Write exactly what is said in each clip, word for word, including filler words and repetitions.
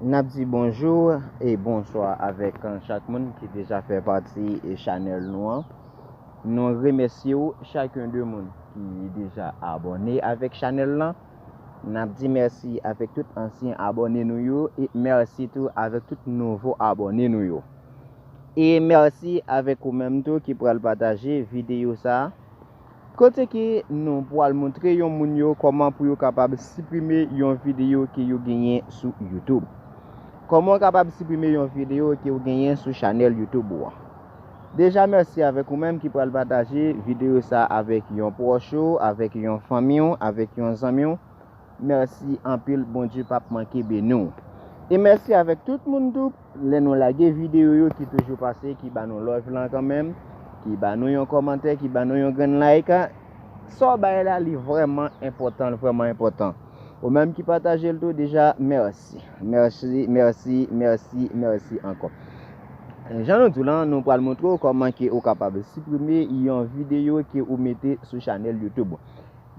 N ap di bonjou e bonswa avèk chak moun ki deja fè pati chanèl nou an. Nou remèsye w, chak yon de moun ki deja abòne avèk chanèl lan. N ap di mèsi avèk tout ansyen abòne nou yo e mèsi tou avèk tout nouvo abòne nou yo. E mèsi avèk ou menm tou ki pral pataje videyo sa a. Kote ke nou pral montre yon moun yo kòman pou yo kapab siprime yon videyo ke yo genyen sou YouTube. Kòman w kapab siprime yon videyo ke w genyen sou chanèl YouTube ou an? Deja, mèsi avèk ou menm ki pral pataje videyo sa avèk yon pwòch ou, avèk yon fanmi w, avèk yon zanmi w. Mèsi anpil, Bondye p ap manke beni w. E mèsi avèk tout moun tou, lè nou lage videyo yo ki toujou pase, ki ba nou love lan kanmenm, ki ba nou yon kòmantè, ki ba nou yon grenn like. Sa w bay la, li vrèman enpòtan, li vrèman enpòtan. Ou menm ki pataje l tou, deja, mèsi. Mèsi, mèsi, mèsi, mèsi ankò. Jan nou di w lan, nou pral montre w kòman ke ou kapab siprime yon videyo ke ou mete sou chanèl YouTube ou.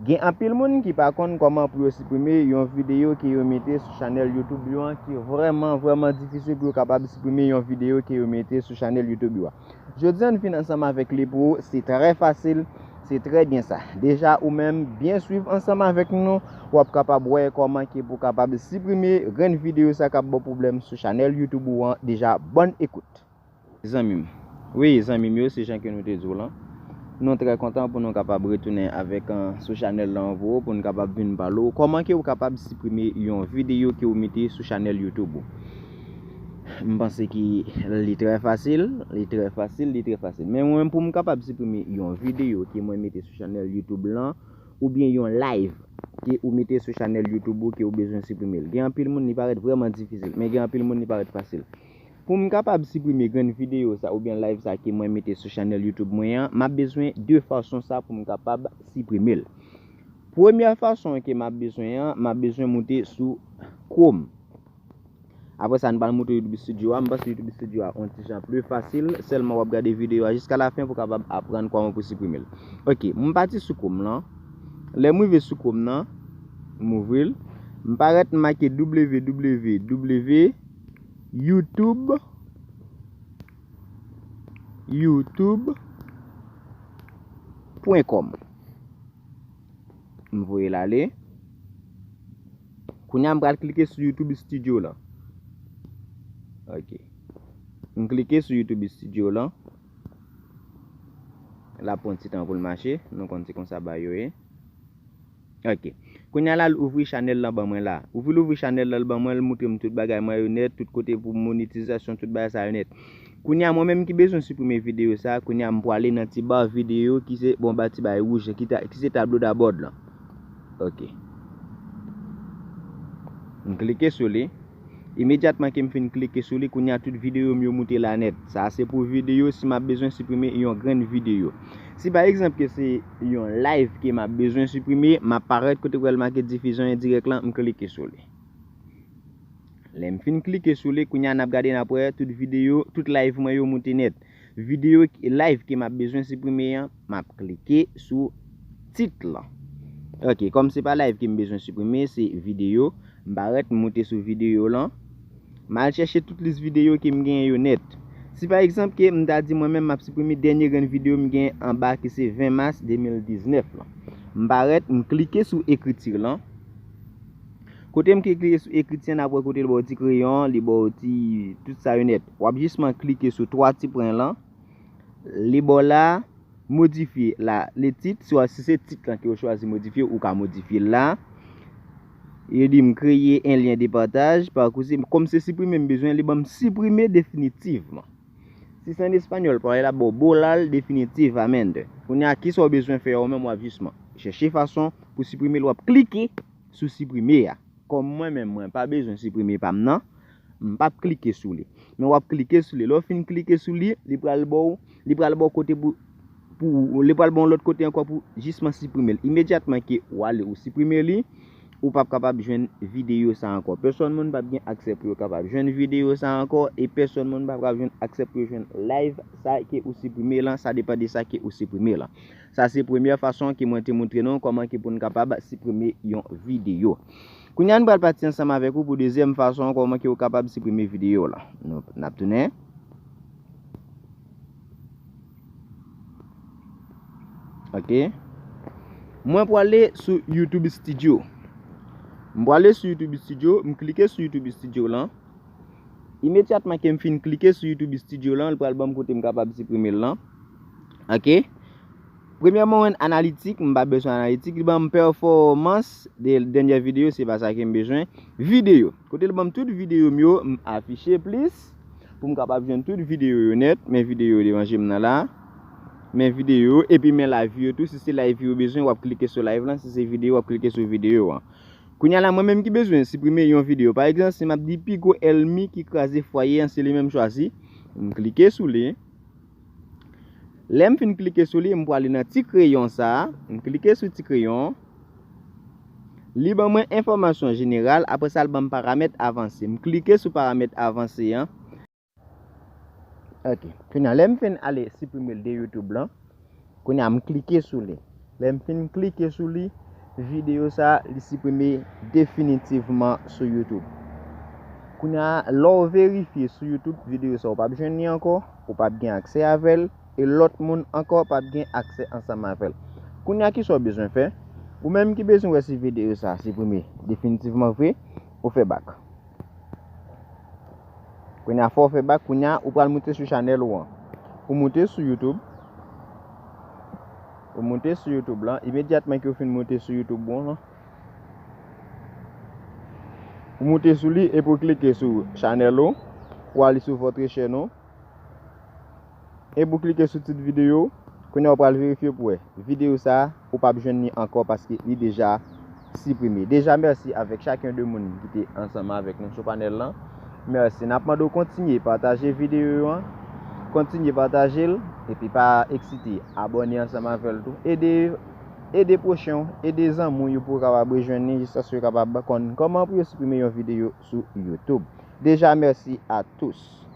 Gen anpil moun ki pa konn kòman pou yo siprime yon videyo ke yo mete sou chanèl YouTube yo an, ki vrèman, vrèman difisil pou yo kapab siprime yon videyo ke yo mete sou chanèl YouTube yo a. Jodi a, n vin ansanm avèk li pou ou, se trè fasil, se trè byen sa. Deja, ou menm, byen swiv ansanm avèk nou, w ap kapab wè kòman ke pou kapab siprime grenn videyo sa k ap ba w pwoblèm sou chanèl YouTube ou an. Deja, bòn ekout. Zanmi m. Wi, zanmi m yo, se jan ke nou te di w lan. Nou trè kontan pou nou kapab retounen avèk, an, sou chanèl lan pou ou, pou n kapab vin pale w kòman ke w kapab siprime yon videyo ke w mete sou chanèl YouTube ou. M panse ke li trè fasil, li trè fasil, li trè fasil. Men mwen menm, pou m kapab siprime yon videyo ke mwen mete sou chanèl YouTube lan, oubyen yon live ke ou mete sou chanèl YouTube ou ke ou bezwen siprime l. Gen anpil moun, li parèt vrèman difisil, men gen anpil moun, li parèt fasil. Pou m kapab siprime grenn videyo sa oubyen live sa ke mwen mete sou chanèl YouTube mwen an, m ap bezwen de fason sa pou m kapab siprime l. Premyè fason ke m ap bezwen an, m ap bezwen moute sou Chrome. Apre sa, n pral moute YouTube Studio a. M panse YouTube Studio a yon ti jan pli fasil. Sèlman w ap gade videyo a jiska lafen pou w kapab aprann kòman pou siprime l. Ok, m pati sou Chrome lan. Lè m rive sou Chrome nan, m ouvri l. M parèt m make W W W YouTube, YouTube pwen kòm. M voye l ale. Kounye a, m pral klike sou YouTube Studio lan. Ok. M klike sou YouTube Studio lan. L ap pran ti tan pou l mache. Nou konn se konsa bagay yo ye. Ok. Kounye a la, l ouvri chanèl lan ban mwen la. Ouvri l ouvri chanèl lan, l ban mwen, l montre m tout bagay mwen yo nèt, tout kote pou monetizasyon, tout bagay sa yo nèt. Kounye a, mwen menm ki bezwen siprime videyo sa, kounye a, m prale nan ti ba videyo ki se, bon, ba ti bay wouj ki, ta, ki se tablo dabòd lan. Ok. M klike sou li. Imedyatman ke m fin klike sou li, kounye a tout videyo m yo moute la nèt. Sa a se pou videyo si m ap bezwen siprime yon grenn videyo. Si pa egzanp ke se yon live ke m ap bezwen siprime, m ap parèt kote w wè l make difizyon endirèk lan, m klike sou li. Lè m fin klike sou li, kounye a n ap gade n ap wè tout videyo, tout live mwen yo moute nèt. Videyo ki, live ke m ap bezwen siprime an, m ap klike sou tit lan. Ok, kòm se pa live ke m bezwen siprime, se videyo. M parèt, m moute sou videyo lan. M al chèche tout lis videyo ke m genyen yo nèt. Si pa egzanp ke m ta di mwen menm m ap siprime dènye grenn videyo m genyen anba ki se ven mas de mil diznèf lan. M parèt, m klike sou ekriti lan. Kote m klike sou ekriti an, n ap wè kote l ba w ti kreyon, li ba w ti, tout sa yo nèt. W ap jisman klike sou twa ti pwen lan. Li ba w la, modifye la, le tit, si w, si se tit lan ke w chwazi modifye, ou ka modifye l la. Yo di m kreye en lyen de pataj, pa koze, kòm se siprime m bezwen, li ban m siprime definitivman. Si se an espanyòl, pale la ba w borrar definitivamente. Kounye a, kisa w bezwen fè a ou menm, w ap jisman chèche fason pou siprime l, w ap klike sou siprime a. Kòm mwen menm, mwen pa bezwen siprime pa m nan, m p ap klike sou li. Men w ap klike sou li. Lè w fin klike sou li, li pral ba w, li pral ba w kote pou, pou, li pral ba w lòt kote ankò pou jisman siprime l. Imedyatman ke w ale ou siprime li, ou p ap kapab jwenn videyo sa ankò. Pèsòn moun p ap gen aksè pou yo kapab jwenn videyo sa ankò, e pèsòn moun p ap kapab jwenn aksè pou yo jwenn live sa ke ou siprime lan, sa depann de sa ke ou siprime lan. Sa se premyè fason ke mwen te montre nou kòman ke pou n kapab siprime yon videyo. Kounye a, n pral pati ansanm avèk ou pou dezyèm fason kòman ke ou kapab siprime videyo w lan. Nou, n ap tounen. Ok. Mwen prale sou YouTube Studio. M prale sou YouTube Studio, m klike sou YouTube Studio lan. Imedyatman ke m fin klike sou YouTube Studio lan, l pral ban m kote m kapab siprime l lan. Ok. Premyèman, mwen analitik, m pa bezwen analitik, li ban m pèfòmans de dènyè videyo, se pa sa ke m bezwen. Videyo. Kote l ban m tout videyo m yo, m afiche plis pou m kapab jwenn tout videyo yo nèt, men videyo yo deranje m nan la. Men videyo yo, epi men live yo tou, si se live yo bezwen, w ap klike sou live lan, si se videyo, w ap klike sou videyo an. Kounye a la, mwen menm ki bezwen siprime yon videyo. Pa egzanp, si m ap di pi gwo ènmi ki kraze fwaye an, se li menm chwazi. M klike sou li. Lè m fin klike sou li, m prale nan ti kreyon sa a. M klike sou ti kreyon. Li ban mwen enfòmasyon jeneral, apre sa, l ban m paramèt avanse. M klike sou paramèt avanse an. Ok. Kounye a, lè m fin ale siprime l de YouTube lan, kounye a, m klike sou li. Lè m fin klike sou li, videyo sa a, li siprime definitivman sou YouTube. Kounye a, lè w verifye sou YouTube, videyo sa a, ou p ap jwenn li ankò, ou p ap gen aksè avè l, e lòt moun ankò p ap gen aksè ansanm avè l. Kounye a, kisa w bezwen fè? Ou menm ki bezwen wè si videyo sa a siprime definitivman vre, ou fè bak. Kounye a, fò w fè bak, kounye a, ou pral moute sou chanèl ou an. Ou moute sou YouTube. Ou moute sou YouTube lan. Imedyatman ke w fin moute sou YouTube ou an, ou moute sou li epi w klike sou chanèl ou. Ou ale sou votre chaîne ou. Epi w klike sou tit videyo. Kounye a, w pral verifye pou wè. Videyo sa a, ou p ap jwenn li ankò paske li deja siprime. Deja, mèsi avèk chaken de moun ki te ansanm avèk nou sou panèl lan. Mèsi. N ap mande w kontinye pataje videyo yo an. Kontinye pataje l. Epi pa eksite. Abòne ansanm avè l tou. Ede, ede pwochen w. Ede zanmi w yo pou yo kapab rejwenn li jiskaske yo kapab konn kòman pou yo siprime yon videyo sou YouTube. Deja, mèsi a tous.